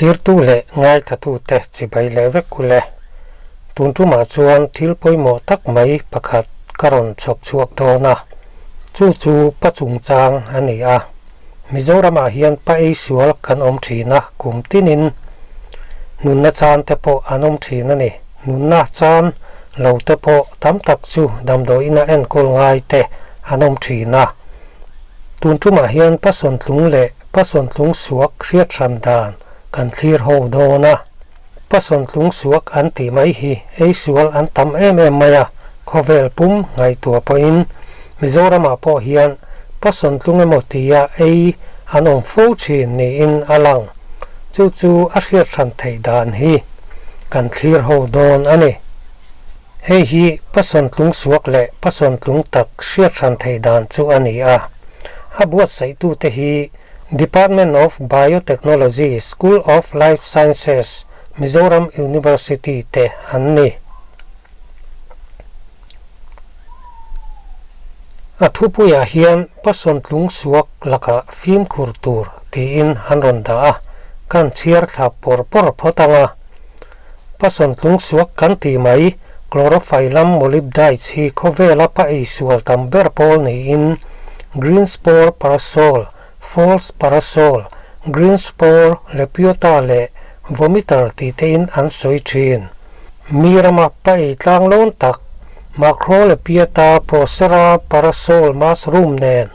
Thlirtu leh ngaithlatute chibai leh vek u le. Tun tumah chuan thil pawimawh tak mai pakhat ka rawn chhawp chhuak dawn a, chu chu pa chungchang a ni a. Mizoramah hian pa ei sual kan awm thin a, kum tinin nunna chan te pawh an awm thin a ni. Nunna chan lo te pawh tam tak chu damdawiina enkawl ngai te an awm thin a. Tun tumah hian pa sawntlung leh pa sawntlung suak hriat hran dan kan thlir ho dawn a. Pa sawntlung suak an tih mai hi ei sual an tam em em mai a, khawvel pum ngaihtuah pawhin Mizoramah pawh hian pa sawntlung emaw tia ei an awm fo thin niin a lang. Chu chu a hriat hran theih dan hi kan thlir ho dawn a ni. Hei hi pasawntlung suak leh pasawntlung tak hriat hran theih dan chu a ni a. A buatsaihtute hi Department of Biotechnology, School of Life Sciences, Mizoram University te an ni. A thupuiah hian pasawntlung suak lakah fimkhur tur tiin an rawn dah a, kan chhiar thla pawr pawr phawt ang a. Pasawntlung suak kan tih mai, Chlorophyllum molybdites hi khawvela pa ei sual tam ber pawl niin Green spore parasol, False parasol, Green spore, Lepiota leh Vomiter tih tein an sawi thin. Mi rama pa ei tlang lawn tak, Macrolepiota procera parasol mushroom nen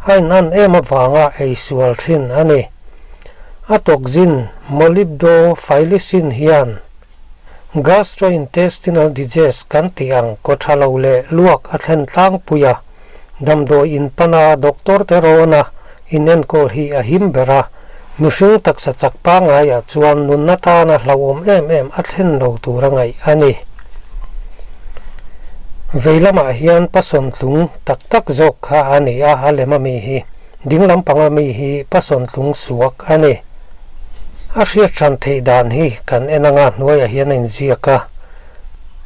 a inan em avanga ei sual thin a ni. A toxin molybdophilicin hian gastrointestinal disease kan tih ang kaw tha lo leh luak a thlen tlangpui a, damdawi in pana doctor te rawna inenkawl hi a him ber a, mihring taksa chak pangaiah chuan nunna tana hlauhawm em em a thlen lo tur a ngaih a ni. Vei lamah hian pasawntlung tak tak zawk kha a ni a, a lem ami hi. Ding lampanga mi hi pasawntlung suak a ni. A hriat hran theih dan hi kan en anga hnuaiah hian a inziak a.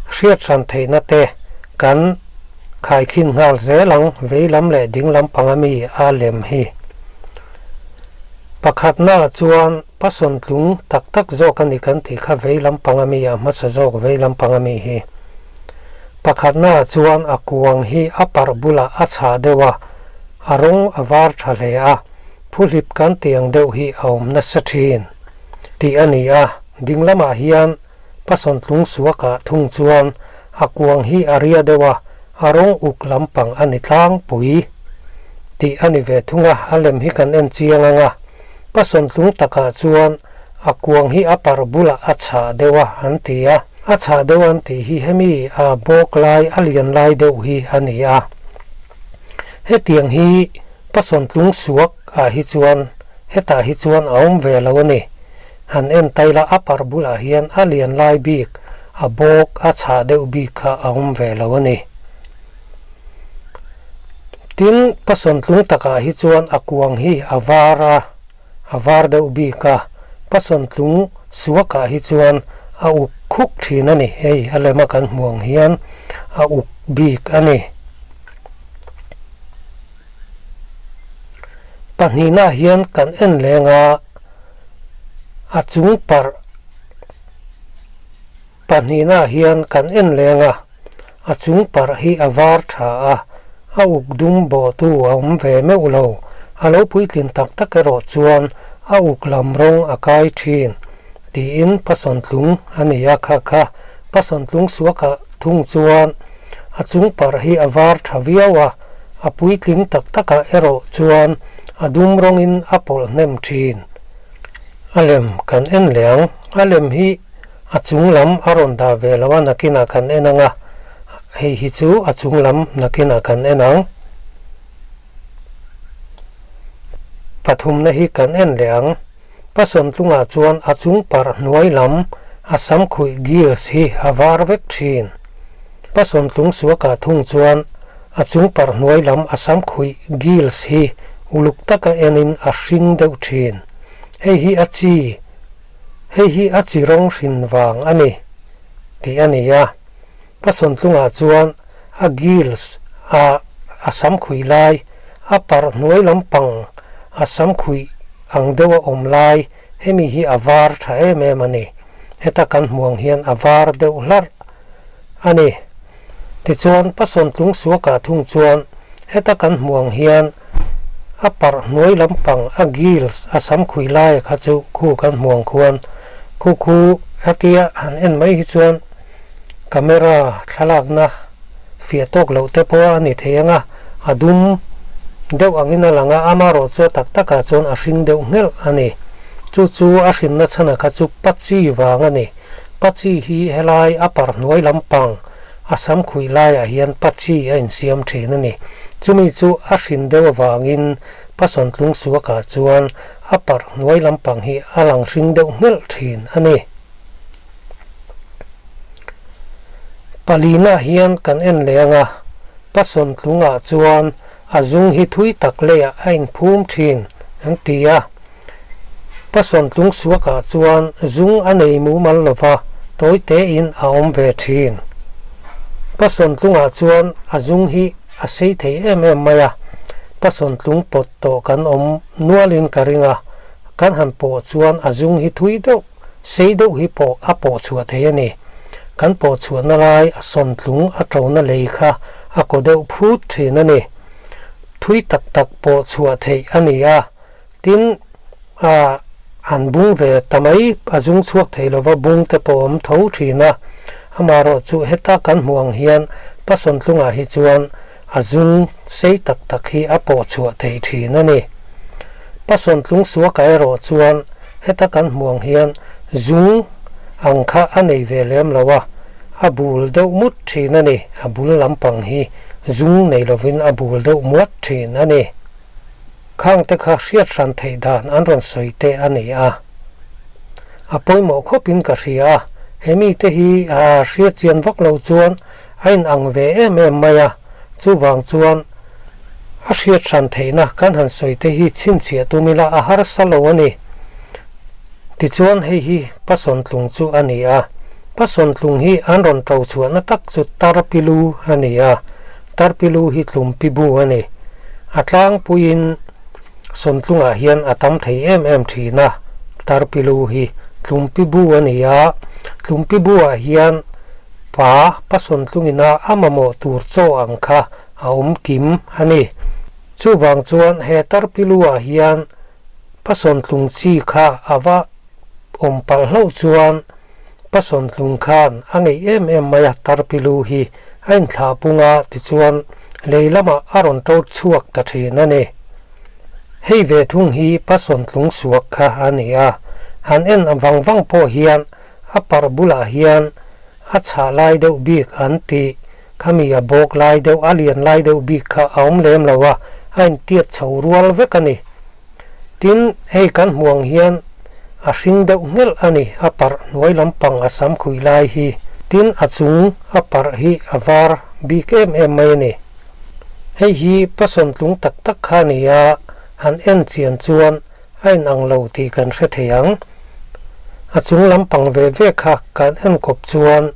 Hriat hran theihna te kan khaikhin nghal zel ang vei lam leh ding lampanga mi a lem hi. Pakhatnaah chuan pasawntlung tak tak zawk a ni kan tih kha vei lampanga mi a hmasa zawk vei lampanga mi hi. Pakhatnaah chuan a kuang hi a parh bulah a chhah deuh a. A rawng a var tha hle a, phuhlip kan tih ang deuh hi a awm nasa thin tih a ni a, ding lamah hian pasawntlung suakah thung chuan a kuang hi a ria deuh a, a rawng uk lampang a ni tlangpui tih a ni ve thung a, a lem hi kan en chiang ang a, pasawntlung takah chuan a kuang hi a parh bulah a chhah deuh a an ti a, a chhah deuh an tih hi hemi a bawk lai a lian lai deuh hi a ni a. Hetiang hi pasawntlung suak ah hi chuan hetah hi chuan a awm ve lo a ni. Han en tai la a parh bulah hian a lian lai bik, a bawk, a chhah deuh bik kha a awm ve lo a ni. Tin, pasawntlung takah hi chuan a kuang hi a var a, a var deuh bik a, pasawntlung suakah hi chuan a uk khuk thin a ni. Hei a lema kan hmuh ang hian a uk bik a ni. Pahnihnaah hian kan en leng a, a chung parh Pahnihnaah hian kan en leng a, a chung parh hi a var tha a, a uk dum bawhtu a awm ve meuh lo. A lo puitlin tak tak erawh chuan a uk lam rawng a kai thin tiin pasawntlung a ni a, kha kha pasawntlung suakah thung chuan A chung parh hi a var tha viau a, a puitling tak takah erawh chuan a dum rawngin a pawlh hnem thin. A lem kan en leh ang, a lem hi a chung lam a rawn dah ve lo a, nakinah kan en ang a, hei hi chu a chung lam nakinah kan en ang. Pathumna hi kan en leh ang, Pasawntlungah chuan a chung parh hnuai lam a sam khuih gills hi a var vek thin. Pasawntlung suakah thung chuan a chung parh hnuai lam a sam khuih gills hi uluk taka enin a hring deuh thin. Hei hi a chi hei hi a chi rawng hrin vang a ni tih a ni a. Pasawntlungah chuan a gills a a sam khuih lai a parh hnuai lampang a sam khuih ang deuha awm lai Hemi hi a var tha em em a ni. Heta kan hmuh ang hian a var deuh hlarh a ni. Tichuan, Pasawntlung suakah thung chuan heta kan hmuh ang hian a parh hnuai lampang a gills a sam khuih laia kha chu khu kan hmuh ang khuan khu khu hetia han en mai hi chuan camera thlalakna fiah tawk loh te pawh a ni thei ang a, a dum deuh angin a lang a, amaherawh chu a tak takah chuan a hring deuh nghelh a ni. Chu chu a hrinna chhana kha chu pachi vang a ni. Pachi hi helai a par hnuai lampang a sam khuih laiah hian pachi a insiam thin a ni. Chumi chu a hrin deuh avangin Pasawntlung suakah chuan a par hnuai lampang hi a lang hring deuh nghelh thin a ni. Palina hian kan en leh ang a, Pasawntlungah chuan a zung hi thui tak leiah a inphum thin an ti a. Pasawntlung suakah chuan zung a nei mumal lova tawi tein a awm ve thin. Pasawntlungah chuan a zung hi a sei thei em em mai a, Pasawntlung pawt tawh kan awm nualin ka ring a, kan han pawh chuan a zung hi thui deuh Sei deuh hi pawh a pawh chhuah thei a ni. Kan pawh chhuahna lai a sawntlung a ṭona lei kha a kaw deuh phut ṭhin a ni. Thui tak tak pawh chhuah theih a ni a, tin a han bung ve ta mai a zung chhuak thei lova bung te pawh awm tho ṭhin a. Amaherawh chu heta kan hmuh ang hian pa sawntlungah hi chuan a zung sei tak tak hi a pawh chhuah thei thin a ni. Pa sawntlung suaka erawh chuan heta kan hmuh ang hian zung ang kha a nei ve lem lo a, a bul deuh mut thin a ni, a bul lampang hi zung nei lovin a bul deuh muat thin a ni. Khang te kha hriat hran theih dan an rawn sawi te a ni a. A pawimawh khawpin ka hria a, he mite hi a hriat chian vak lo chuan A inang ve em em mai a, chuvang chuan a hriat hran theihna kan han sawi te hi chhinchhiah tum ila a harsa lo a ni. Tichuan hei hi Pasawntlung chu a ni a, Pasawntlung hi an rawn to chhuahna tak chu Tarpilu a ni a, Tarpilu hi tlumpi bu a ni. A tlangpuiin Sawntlungah hian a tam thei em em thin a, Tarpilu hi tlumpi bu a ni a, tlumpi buah hian Pa, pa sawntlungina a mamawh tur chaw ang kha a awm kim a ni. Chuvang chuan he tarpilu-ah hian pa sawntlung chi kha a va awm palh hlauh chuan pa sawntlung khan a ngeih em em mai a, tarpilu hi a inthlah pung a, tichuan lei lamah a rawn to chhuak ta thin a ni. Hei ve thung hi pa sawntlung suak kha a ni a, han en vang vang pawh hian A parh bulah hian a chhah lai deuh bik an tih, khami a bawk lai deuh, a lian lai deuh bik kha a awm lem lo a, a intiat chho rual vek a ni. Tin, hei kan hmuh ang hian a hring deuh nghelh a ni, a parh hnuai lampang a sam khuih lai hi. Tin, a chung a parh hi a var bik em em mai a ni. Hei hi pasawntlung tak tak kha a ni a, han en chian chuan A inang lo tih kan hre thei ang. A chung lampang ve ve kha kan enkawp chuan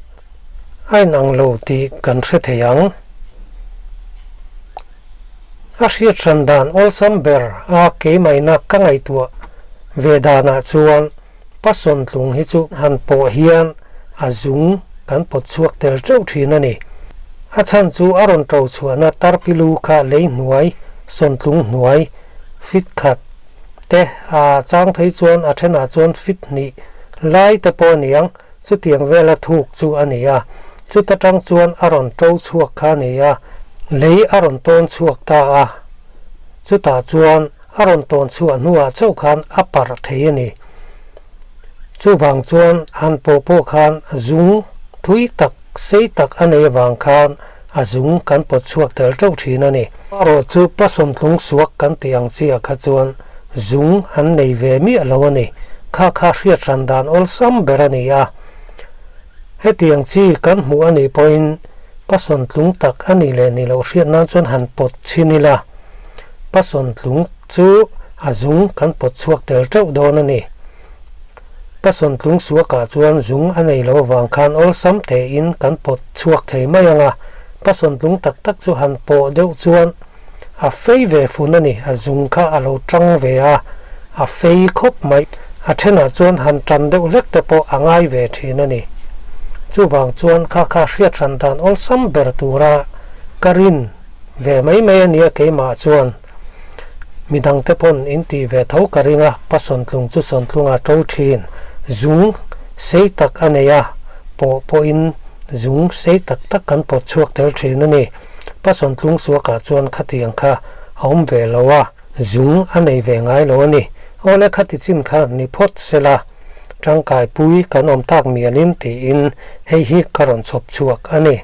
a inang lo tih kan hre thei ang. A hriat hran dan awlsam ber a keimaina ka ngaihtuah ve danah chuan Pasawntlung hi chu han pawh hian a zung kan pawt chhuak tel teuh thin a ni. A chhan chu a rawn to chhuahna tarpilu kha lei hnuai, sawntlung hnuai, fit khat te a chang phei chuan a thenah chuan fit hnih lai te pawh a ni ang, chutiang vela thuk chu a ni a. Chuta tang chuan a rawn to chhuak kha a ni a, lei a rawn tawn chhuak ta a. Chutah chuan a rawn tawn chhuah hnuah chauh khan a parh thei a ni. Chuvang chuan han pawh pawh khan zung thui tak, sei tak a nei avang khan a zung kan pawt chhuak tel teuh thin a ni. Erawh chu pasawntlung suak kan tih ang chiah kha chuan zung an nei ve miah lo a ni. Kha kha hriat hran dan awlsam ber a ni a. Hetiang chi kan hmuh a nih pawhin pasawntlung tak a nih leh nih loh hriat nan chuan han pawt chhin ila. Pasawntlung chu a zung kan pawt chhuak tel teuh dawn a ni. Pasawntlung suakah chuan zung a nei lo avang khan awlsam tein kan pawt chhuak thei mai ang a, pasawntlung tak tak chu han pawh deuh chuan a fei ve fun a ni, a zung kha a lo tang ve a, a fei khawp mai. A thenah chuan han tan deuh hlek te pawh a ngai ve thin a ni. Chuvang chuan kha kha hriat hran dan awlsam ber tura ka rin ve mai mai a nia keimah chuan midang te pawn in tih ve tho ka ring a, pa sawntlung chu sawntlunga to thin zung sei tak a nei a, pawh pawhin zung sei tak tak kan pawt chhuak tel thin a ni. Pa sawntlung suakah chuan khatiang kha a awm ve lo a. Zung a nei ve ngai lo a ni. Awle khati chin kha ni phawt sela, tangkai pui kan awm tak mialin tiin hei hi ka rawn chhawp chhuak a ni.